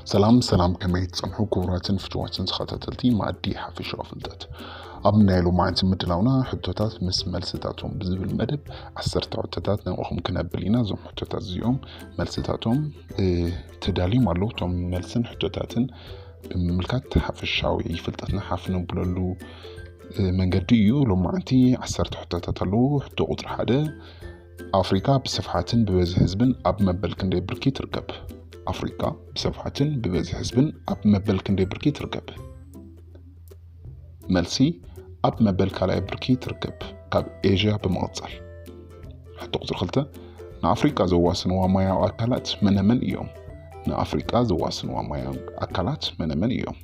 ሰላም ሰላም፣ ከመይ ትጸንሑ ክቡራትን ፍትዋትን ተኸታተልቲ መኣዲ ሓፈሻዊ ፍልጠት? ኣብ ናይ ሎማዓንቲ ምድላውና ሕቶታት ምስ መልስታቶም ብዝብል መደብ ዓሰርተ ሕቶታት ንዕኹም ክነብል ኢና። እዞም ሕቶታት እዚኦም መልስታቶም ተዳልዮም ኣለዉ። እቶም መልስን ሕቶታትን ብምምልካት ሓፈሻዊ ፍልጠትና ሓፍ ነብለሉ መንገዲ እዩ። ሎማዓንቲ ዓሰርተ ሕቶታት ኣለዉ። ሕቶ ቁፅሪ ሓደ፣ ኣፍሪካ ብስፍሓትን ብበዝሒ ህዝብን ኣብ መበል ክንደይ ብርኪ ትርከብ? ኣፍሪካ ብስፍሓትን ብበዝሒ ህዝብን ኣብ መበል ክንደይ ብርኪ ትርከብ? መልሲ፣ ኣብ መበል ካልኣይ ብርኪ ትርከብ፣ ካብ ኤዥያ ብምቕጻል። ሕቶ ቁፅሪ ክልተ፣ ንኣፍሪካ ዘዋስንዋ ማያዊ ኣካላት መነመን እዮም? ንኣፍሪካ ዘዋስንዋ ማያዊ ኣካላት መነመን እዮም?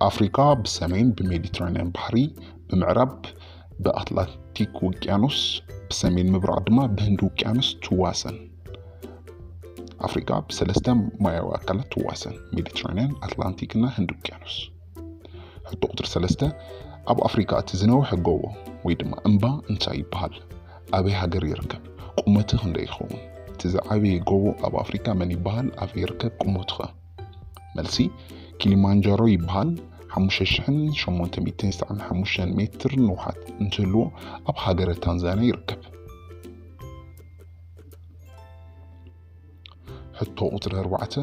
ኣፍሪካ ብሰሜን ብሜዲትራንያን ባሕሪ፣ ብምዕራብ ብኣትላንቲክ ውቅያኖስ፣ ብሰሜን ምብራቕ ድማ ብህንዲ ውቅያኖስ ትዋሰን። ኣፍሪካ ብሰለስተ ማያዊ ኣካላት ትዋሰን፣ ሜዲትራንያን፣ ኣትላንቲክ እና ህንዲ ውቅያኖስ። ሕቶ ቁፅሪ ሰለስተ፣ ኣብ ኣፍሪካ እቲ ዝነውሐ ጎቦ ወይ ድማ እምባ እንታይ ይበሃል? ኣበይ ሃገር ይርከብ? ቁመቱ ክንደይ ይኸውን? እቲ ዝዓበየ ጎቦ ኣብ ኣፍሪካ መን ይበሃል? ኣበይ ይርከብ? ቁመቱ ኸ? መልሲ፣ ኪሊማንጃሮ ይበሃል። ሓሙሽተ ሽሕን ሸሞንተ ሚእትን ዘጠና ሓሙሽተን ሜትር ንውሓት እንትህልዎ፣ ኣብ ሃገረ ታንዛንያ ይርከብ። ሕቶ ቁፅሪ ኣርባዕተ፣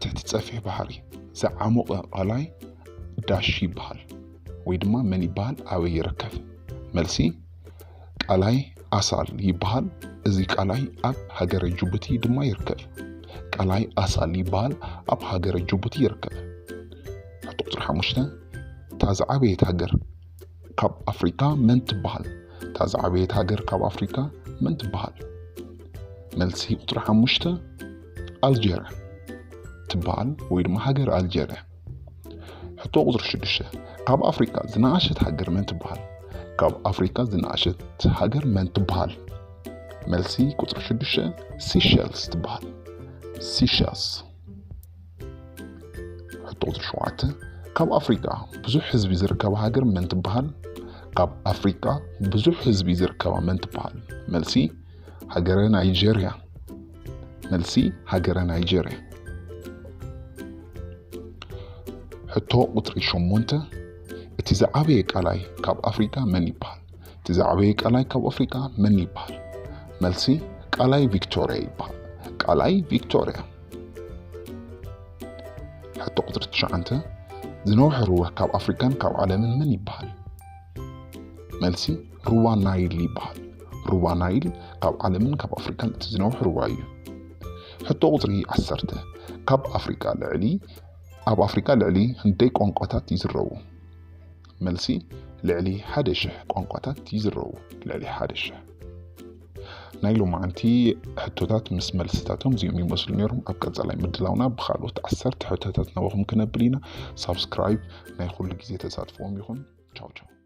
ትሕቲ ፀፍሒ ባሕሪ ዝዓሞቐ ቃላይ ዳሽ ይበሃል ወይ ድማ መን ይበሃል? ኣበይ ይርከብ? መልሲ፣ ቃላይ ኣሳል ይበሃል። እዚ ቃላይ ኣብ ሃገረ ጅቡቲ ድማ ይርከብ። ቃላይ ኣሳል ይበሃል፣ ኣብ ሃገረ ጅቡቲ ይርከብ። ሕቶ ቁፅሪ ሓሙሽተ፣ እታ ዝዓበየት ሃገር ካብ ኣፍሪካ መን ትበሃል? እታ ዝዓበየት ሃገር ካብ ኣፍሪካ መን ትበሃል? መልሲ ቁፅሪ ሓሙሽተ፣ ኣልጀርያ ትበሃል ወይ ድማ ሃገር ኣልጀርያ። ሕቶ ቁፅሪ ሽዱሽተ፣ ካብ ኣፍሪካ ዝነኣሸት ሃገር መን ትበሃል? ካብ ኣፍሪካ ዝነኣሸት ሃገር መን ትበሃል? መልሲ ቁፅሪ ሽዱሽተ፣ ሲሸልስ ትበሃል። ሲሸልስ። ሕቶ ቁፅሪ ሸውዓተ፣ ካብ ኣፍሪካ ብዙሕ ህዝቢ ዝርከባ ሃገር መን ትበሃል? ካብ ኣፍሪካ ብዙሕ ህዝቢ ዝርከባ መን ትበሃል? መልሲ ሃገረ ናይጀርያ። መልሲ ሃገረ ናይጀርያ። ሕቶ ቁፅሪ ሸሞንተ፣ እቲ ዝዓበየ ቃላይ ካብ ኣፍሪካ መን ይበሃል? እቲ ዝዓበየ ቃላይ ካብ ኣፍሪካ መን ይበሃል? መልሲ ቃላይ ቪክቶርያ ይበሃል። ቃላይ ቪክቶርያ። ሕቶ ቁፅሪ ትሽዓተ፣ ዝነውሐ ሩባ ካብ ኣፍሪካን ካብ ዓለምን መን ይበሃል? መልሲ ሩባ ናይል ይበሃል። ሩባ ናይል ካብ ዓለምን ካብ ኣፍሪካን እቲ ዝነውሐ ሩባ እዩ። ሕቶ ቁፅሪ ዓሰርተ፣ ካብ ኣፍሪካ ልዕሊ ኣብ ኣፍሪካ ልዕሊ ክንደይ ቋንቋታት ይዝረቡ? መልሲ ልዕሊ ሓደ ሽሕ ቋንቋታት ይዝረቡ። ልዕሊ ሓደ ሽሕ። ናይ ሎማዓንቲ ሕቶታት ምስ መልስታቶም እዚኦም ይመስሉ ነይሮም። ኣብ ቀፃላይ ምድላውና ብካልኦት ዓሰርተ ሕቶታት ናባኹም ክነብል ኢና። ሳብስክራይብ ናይ ኩሉ ግዜ ተሳትፎኦም ይኹን። ቻው ቻው።